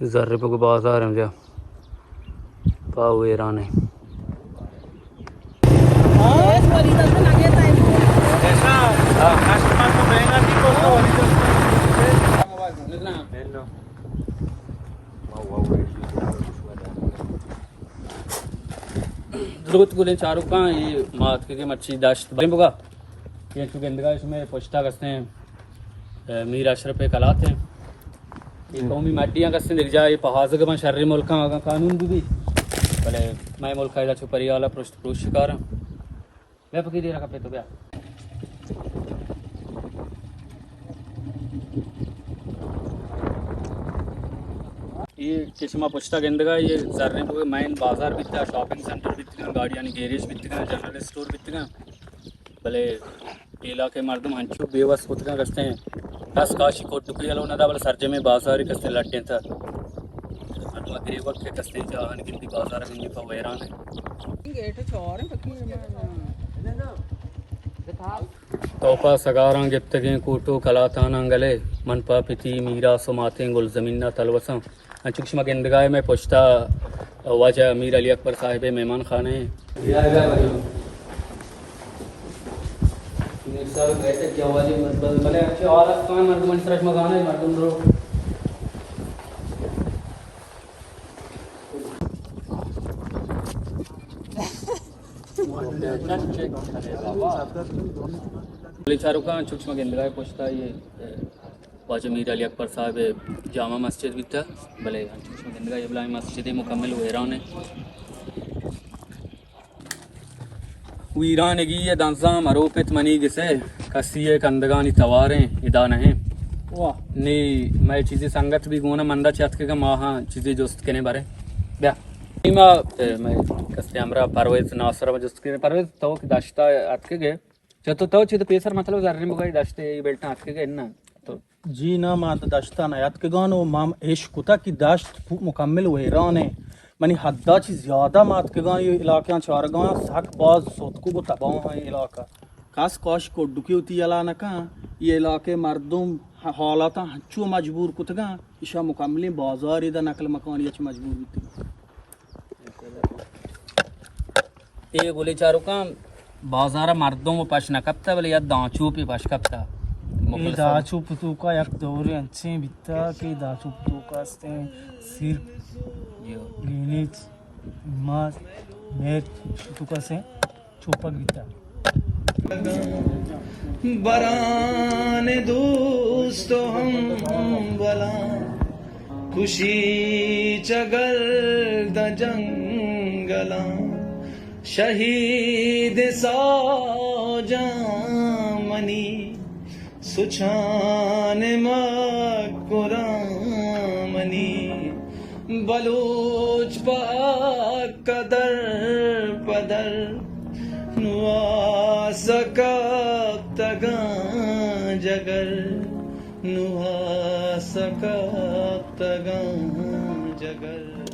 زر بگو بازار ایں، بیا پاو ایران ایں۔ دروت گلیں چاروکاں، اے ما اتکگیں مرچی دشت باریں بگا۔ اے چو گندگا شمئے پشتا کستیں، اے، میر اشرف کلات ایں۔ اے قومی مڈیاں کستیں دگہ جاہ، اے پہازگ باں شریں ملکاں اگاں قانون بہ بی۔ بلے مئے ملک ءَ ادا چو پریالا پرشت پروش شکاراں۔ بیا پکی دیرا کپے تو بیا۔ اے کہ شما پشتا گندگا، اے زریں بوگے مین بازار بیتا، شاپنگ سینٹر بیتگاں، گاڑیانی گیریج بیتگاں، جنرل اسٹور بیتگاں۔ بلے اے علاقہ ءِ مردم انچو بے وس کتگاں، کستیں کس کاشی کڈکی یلو نہ دا، بلے سرجمیں بازاری کستیں لڈینتہ۔ مردم گریوگ کہ کستیں جاہانی گندی بازار گندی پہ ویران ایں۔ توپا سگاراں گپتگیں کوٹو کلاتاناں گلے، من پہ پتی میراث و ماتیں گلزمین ءَ تلوساں۔ انچو کہ شما گندگا ئے، مئے پشتا واجہ میر علی اکبر صاحب ءِ مہمان خانہ ایں۔ میر صاحب بیٹھک کیا واجہ مردم، بلے اچھے حال است، مردم سرش مزانے مردم رو۔ بلے چاروکاں، انچو کہ شما گندگا ئے، پشتا اے واجہ میر علی اکبر صاحب ءِ جامع مسجد بیتہ، بلے انچوش ما گندگا اے بلاہیں مسجدے مکمل ویران ایں۔ ویرانگی ءِ دنزاں مروپت منی گسے، کسی ءِ کندگانی تواریں ادا نہ ایں۔ واہ۔ نی مئے چیزے سنگت بی گون ءَ مندا چہ اتکگاں، ماہاں چیزے جست کنیں برے۔ بیا۔ نی ما، اے، مئے کستے ہمراہ پرویز ناصر ءَ جست کنیں۔ پرویز، تو کہ دشتا اتکگے، چہ تو، تو چہ تو پیسر مطلب زرین بگائی دشتے اے بیلٹاں اتکگے اناں تو؟ جی ناں، ما دشتا نیاتکگاں و ما اش کتا کہ دشت پو-، مکمل ویران ایں۔ منی حدا چی زیادہ ما اتکگاں، اے علاقیاں چارگاں، سک باز سوتکگ و تباہ ایں علاقہ۔ کس کاش کڈکی وتی یلا نکن، اے علاقہ مردم حالاتاں ہنچو مجبور کتگاں، اشاں مکملیں بازارے دا نقل مکانی اچ مجبور بیتگاں۔ اے گلیں چاروکاں، بازار ءَ مردم و پش نہ کپتہ، بلے یک دانچوپے پش کپتہ۔ اے مخلص صاحب۔ دانچوپ توکا یک دورے انچیں بیتہ کہ دانچوپ توکا استیں سیر، جی۔ گینیچ، ماس، میٹ توکا استیں چوپگ بیتہ۔ بران دوست و ہمبلاں، کشی چہ گرداں جنگلاں، شہید ساجاں منی، سچان مکراں منی، بلوچ پہ حق ءَ در پہ در، نوں آس ءَ کپتگاں جگر، نوں آس ءَ کپتگاں جگر۔